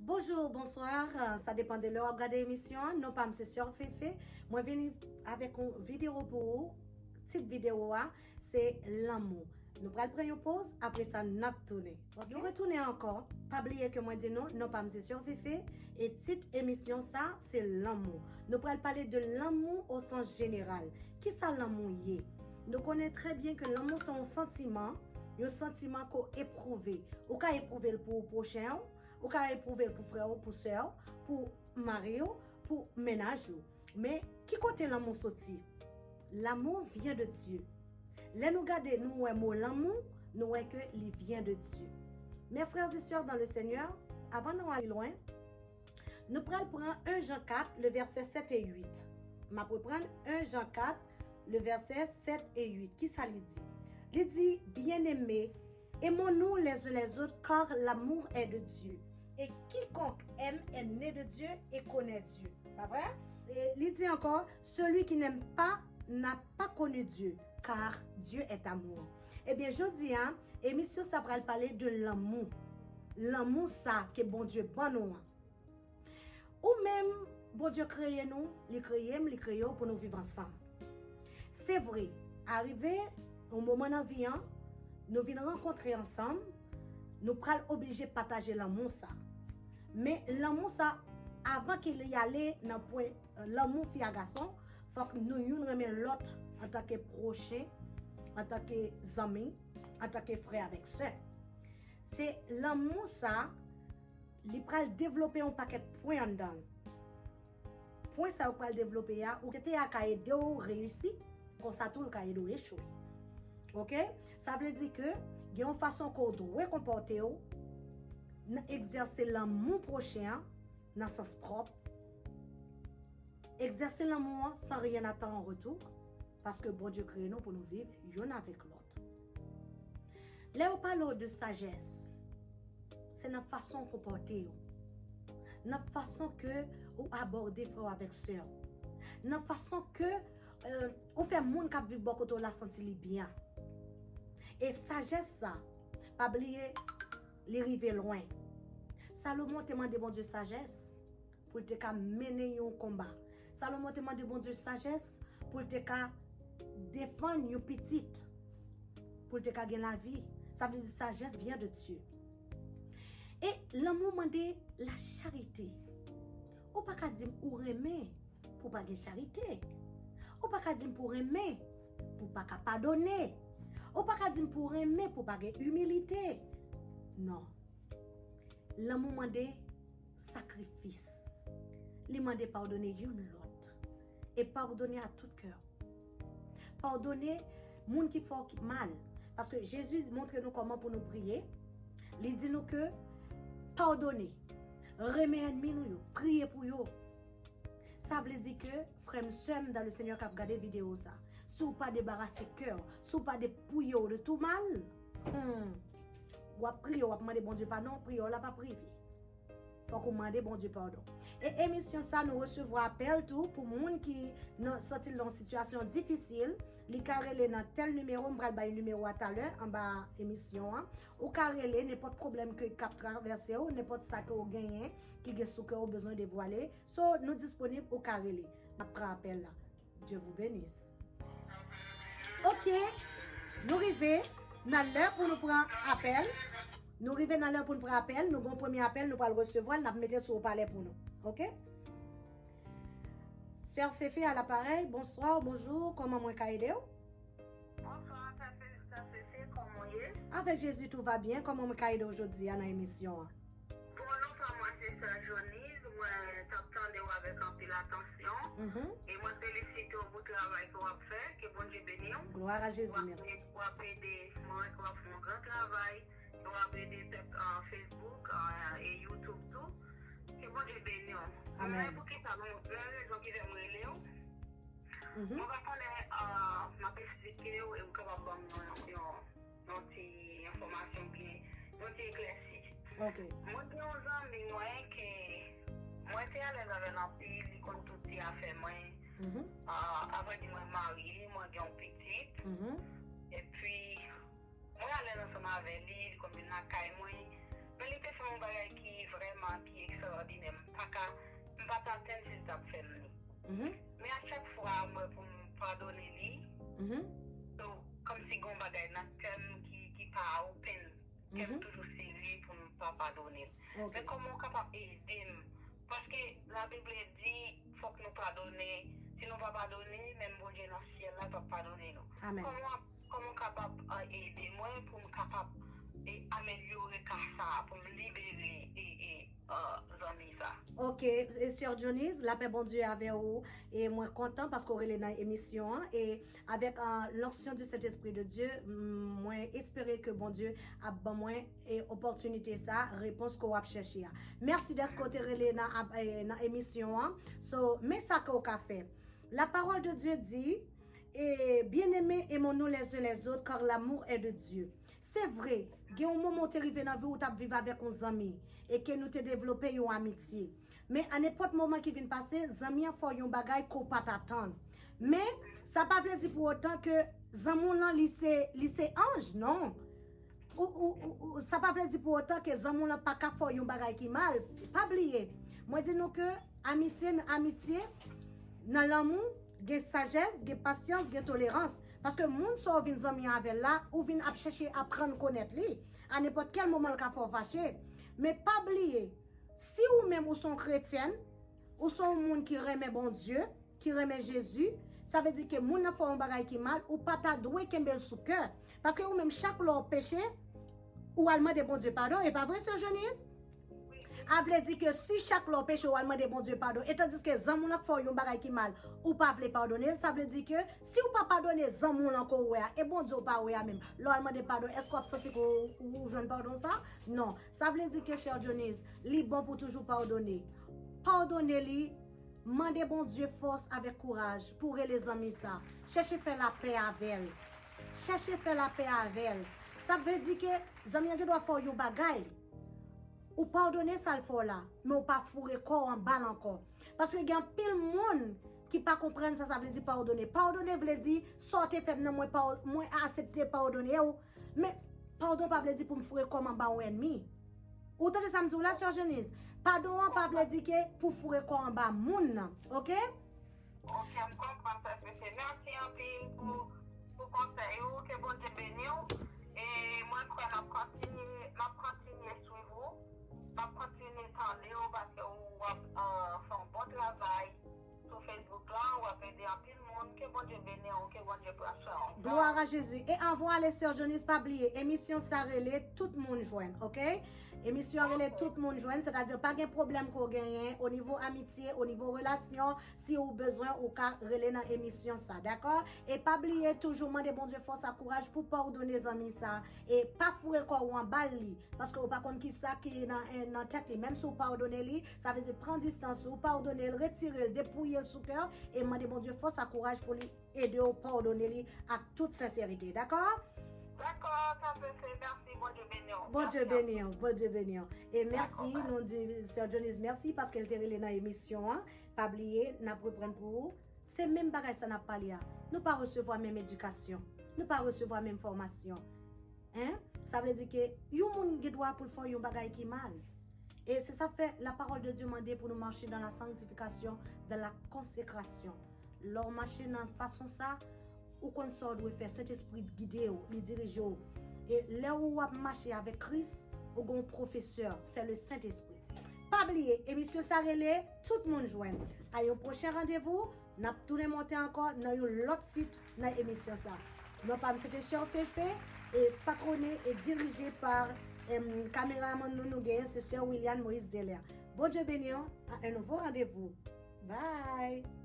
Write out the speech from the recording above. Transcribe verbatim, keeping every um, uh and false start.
Bonjou, bonswa, sa depann de lè w ap gade emisyon an. Non pa m se Sè Fefe. Mwen vini avèk yon videyo pou ou. Tit videyo a, se lanmou. Nou pral pran yon poz, apre sa n ap tounen. Ok? Nou retounen ankò. Pa bliye ke mwen di nou, non pa m se Sè Fefe, e tit emisyon sa, se lanmou. Nou pral pale de lanmou o sans jeneral. Kisa lanmou ye? Nou konnen trè byen ke lanmou se yon santiman, yon santiman ke w epwouve. Ou ka epwouve l pou pwochen w, ou ka epwouve l pou frè w, pou sè w, pou mari w, pou mennaj ou. Men, ki kote lanmou soti? L'amour vient de Dieu. Lè nou gade, nou wè mo lanmou, nou wè ke li vyen de Dye. Mes frères et sœurs dans le Seigneur, avan nou ale lwen, nou pral pran en Jan kat, le vèsè sèt e uit. M ap reprann en Jan kat, le vèsè sèt e uit. Kisa li di? Li di, Bien-aimés, aimons-nous les uns les autres, car l'amour est de Dieu. Et quiconque aime est né de Dieu et connaît Dieu. Pa vre? E li di ankò, Celui qui n'aime pas n'a pas connu Dieu, car Dieu est amour. Ebyen, jodi a, emisyon sa pral pale de lanmou. Lanmou sa ke Bondye ban nou an. Ou menm, Bondye kreye nou, li kreye m, li kreye w pou nou viv ansanm. Se vre, arive yon moman nan vi an, nou vin rankontre ansanm, nou pral oblije pataje lanmou sa. Men lanmou sa, avan ke li ale nan pwen, eh, lanmou fi a gason, fòk nou youn renmen lòt antanke pwochen, antanke zanmi, antanke frè avèk sè. Se lanmou sa, li pral devlope yon pakèt pwen anndan l. Pwen sa yo pral devlope a, ou te a ka ede w reyisi, konsa tou l ka ede w echwe. Ok? Sa vle di ke gen yon fason ke w dwe konpòte w nan egzèse lanmou pwochen an nan sans pwòp. Egzèse lanmou an sans rien attendre en retour, paske Bondye kreye nou pou nou viv youn avèk lòt. Lè yo pale w de sajès, se nan fason w konpòte w, nan fason ke ou abòde frè w avèk sè w, nan fason ke, eh, ou fè moun k ap viv bò kote w la santi li byen. E sajès sa, pa bliye, li rive lwen. Salomon te mande Bondye sajès pou l te ka mennen yon konba. Salomon te mande Bondye sajès pou l te ka defann yon pitit, pou l te ka gen lavi. Sa vle di, sagesse vient de Dieu. E lanmou mande la charité. Ou pa ka di m ou renmen pou pa gen charité. Ou pa ka di m pou renmen pou pa ka padone. Ou pa ka di m pou renmen pou pa gen imilite. Non. Lanmou mande sakrifis. Li mande padone youn lòt. E padone a tout kè. Padone moun ki fè w mal. Paske Jezi montre nou kòman pou nou priye. Li di nou ke padone, renmen ènmi nou yo, priye pou yo. Sa vle di ke, frè m, sè m dans le Seigneur k ap gade videyo sa, si w pa debarase kè w, si w pa depouye w de tou mal, hmm, w ap priye, w ap mande Bondye padon, priyè w la p ap rive. Fòk ou mande Bondye padon. E emisyon sa, nou resevwa apèl tou pou moun ki nan, santi l nan yon sitiyasyon difisil. Li ka rele nan tèl nimewo, m pral bay nimewo a talè anba emisyon an. Ou ka rele nenpòt pwoblèm ke, k ap travèse w, nenpòt sa ke w genyen, ki gen sou kè w bezwen devwale. So, nou disponib, ou ka rele. N ap pran apèl la. Dieu vous bénisse. Ok, nou rive nan lè pou nou pran apèl. Nou rive nan lè pou nou pran apèl. Nou gen yon premye apèl, nou pral resevwa l, n ap mete sou opalè pou nou. Ok? Sè Fefe à l'appareil, bonsoir, bonjou, kòman mwen ka ede w? Bonswa, Sè Fe-, Sè Fefe, kòman w ye? Avèk Jezi, tout va bien. Kòman mwen ka ede w jodi a nan emisyon an? Bon, non, pa mwen, se Sè Joniz. Mwen t ap tande w avèk anpil atansyon. Mhm. E mwen felisite w pou travay ke w ap fè. Ke Bondye beni w. Gloire à Jésus, merci. W ap ede, mwen wè ke w ap fè yon gran travay. Yo ap ede pèp, ah, Facebook, ah, e YouTube tou. Ke Bondye beni w. Amèn. Men poukisa nou, men rezon ki fè m rele w. Mhm. Mwen pa konnen, ah, m ap esplike w e w kapab ban m yon, yon, yon ti enfòmasyon byen, yon ti eklèsi. Ok. Mwen gen yon zanmi mwen ke mwen te alèz avè l anpil, li konn tout ti afè mwen. Mhm. Ah, avrèdi mwen marye, mwen gen yon pitit. Mhm. Epi, mwen alèz ansanm avè li, li konn vin lakay mwen. Men li te fè yon bagay ki vrèman, ki ekstra pa t atann si l t ap fè m li. Men a chak fwa m wè pou m padone li, so, kòmsi gen yon bagay nan kè m ki, ki pa open, kè m toujou sere pou m pa padone l. Men kòman w kapab ede m? Paske Labib di fòk nou padone. Si nou pa padone, menm Bondye nan syèl la p ap padone nou. Kòman, kòman w kapab ede mwen pou m kapab e, amelyore ka sa a, pou m libere e, e, zanmi sa? Ok, e Sè Dionise, lapè Bondye avè ou, e mwen kontan paske w rele nan emisyon an, e avèk uh, l'onction du Saint-Esprit de Dieu, mwen espere ke Bondye ap ban mwen e opòtinite sa, repons ke w ap chèche a. Mèsi dèske w te rele nan, nan emisyon an. So, men sa ke w ka fè. La parole de Dieu dit, et bien-aimés, aimons-nous les uns les autres, car l'amour est de Dieu. Se vre, gen yon moman w te rive nan vi w, w t ap viv avèk yon zanmi, e ke nou te devlope yon amitye. Men a nenpòt moman ki vin pase, zanmi an fè w yon bagay ke w pa t atann. Men, sa pa vle di pou otan ke zanmi w lan li se, li se anj, non. Ou, ou, ou, ou, sa pa vle di pou otan ke zanmi w lan pa ka fè w yon bagay ki mal. Pa bliye, mwen di nou ke amitye, amitye, nan lanmou, gen sajès, gen pasyans, gen tolerans. Paske moun sa w vin zanmi avè l la, ou vin ap chèche aprann konèt li. A nenpòt kèl moman l ka fè w fache. Men pa bliye, si ou menm ou se yon kretyèn, ou se yon moun ki renmen Bondye, ki renmen Jezi, sa vle di ke moun nan fè w yon bagay ki mal, ou pa ta dwe kenbe l sou kè. Paske ou menm chak lè w peche, ou al mande Bondye padon, e pa vre, Sè Dionise? A vle di ke si chak lè w peche w al mande Bondye padon, e tandiske zanmi w lan k fè w yon bagay ki mal, ou pa vle padone l, sa vle di ke si w pa padone zanmi w lan ke w wè a, e Bondye w pa wè a menm, lè w al mande padon, èske w ap santi ke w, w jwenn padon sa? Non. Sa vle di ke Sè Dionise, li bon pou toujou padone. Padone li, mande Bondye fòs avèk kouraj pou rele zanmi sa. Chèche fè lapè avè l. Chèche fè lapè avè l. Sa vle di ke zanmi an gen dwa fè w yon bagay. Ou padone sa l fè w la, men w pa foure kò w anba l ankò. Paske gen anpil moun ki pa konprann sa sa vle di padone. Padone vle di, sa w te fè m nan, mwen pa, mwen aksepte padone w. Men, padon pa vle di pou m foure kò m anba yon ènmi. Ou tande sa m di w la, Sè Dionise? Padon an pa vle di ke pou foure kò anba moun nan, ok? Ok, m konprann sa, sè. Mèsi anpil pou, pou konsèy ou, ke Bondye beni w. E mwen kwè n ap kontinye, n ap kontinye swiv ou, n ap kontinye tande w, paske w ap, euh, fè yon bon travay sou Facebook la, w ap ede anpil moun. Ke Bondye beni w, ke Bondye pran swen w. Gloire à Jésus. E anvan w ale, Sè Dionise, pa bliye, emisyon sa rele Tout Moun Jwenn, ok? Emisyon an rele Tout Moun Jwenn, sètadi pa gen pwoblèm ke w genyen o nivo amitye, o nivo relasyon, si ou bezwen, ou ka rele nan emisyon sa, dakò? E pa bliye, toujou mande Bondye fòs ak kouraj pou padone zanmi sa, e pa foure kò w anba l li, paske ou pa konn kisa ki nan, nan tèt li. Menm si w padone li, sa vle di pran distans ou, padone l, retire l, depouye l sou kè w, e mande Bondye fòs ak kouraj pou li ede w padone li ak tout senserite, dakò? Dakò, sa se, se, mèsi, Bondye beni w. Bondye beni w, Bondye beni w. E mèsi, nou di Sè Dionise mèsi paske l te rele nan emisyon an. Pa bliye, n ap reprann pou ou. Se menm bagay sa n ap pale a. Nou pa resevwa menm edikasyon. Nou pa resevwa menm fòmasyon. Hein? Sa vle di ke yon moun gen dwa pou l fè yon bagay ki mal. E se sa fè la parole de Dieu mande pou nou mache dans la sanctification, dans la consécration. Lè w mache nan fason sa, ou konn sa w dwe fè. Sentespri gide w, li dirije w. E lè ou ap mache avèk Kris, ou gen yon pwofesè, c'est le Saint-Esprit. Pa bliye, emisyon sa rele Tout Moun Jwenn. A yon pwochen randevou, n ap tounen monte ankò nan yon lòt tit nan emisyon sa. Non pa m se te Sè Fefe e patwone e dirije pa, em, kameramann nou nou genyen, se Sè William Moïse Delair. Bondye beni w, a un nouveau rendez-vous. Bye!